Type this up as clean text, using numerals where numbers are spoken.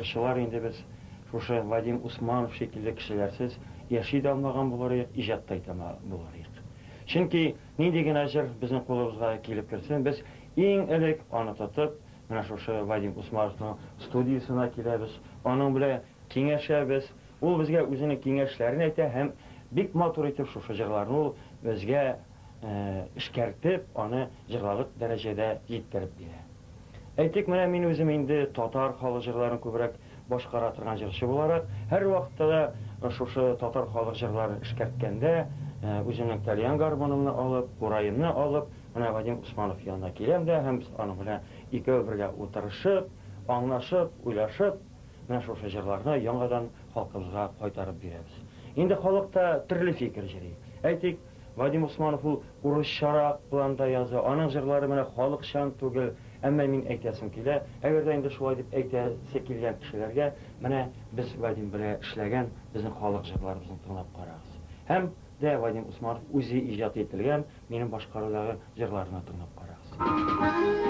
Җырчылар инде без шушы Вадим Усманов шикелле кешеләрсез яши дә алмаган булыр идек, иҗат та итә алмаган булыр идек. Чөнки нинди генә җыр безнең кулыбызга килеп керсен, без иң элек аны тотып, менә шушы Вадим Усмановның студиясенә киләбез, аның белән киңәшәбез. Ул безгә үзенең киңәшләрен әйтә һәм бик матур итеп шушы җырларны ул безгә эшкәртеп, аны җырларлык дәрәҗәдә җиткереп бирә. Әйтик, менә мин үзем инде татар халык җырларын күбрәк башкара торган җырчы буларак, һәрвакытта да шушы татар халык җырларын эшкәрткәндә, үземнең тальян гармунымны алып, кураемны алып, менә Вадим Усманов янына киләм дә һәм без аның белән икәү бергә утырышып, аңлашып, уйлашып, менә шушы җырларны яңадан халкыбызга кайтарып бирәбез. Инде халыкта төрле фикер йөри. Әйтик, Вадим Усманов ул урысчарак планда яза, аның җырлары менә халыкчан түгел. Әмма мин әйтәсем килә, әгәр дә инде шулай дип әйтәсе килгән кешеләргә, менә без Вадим белән эшләгән безнең халык җырларыбызны тыңлап карагыз. Һәм дә Вадим Усманов үзе иҗат ителгән минем башкарудагы җырларны тыңлап карагыз.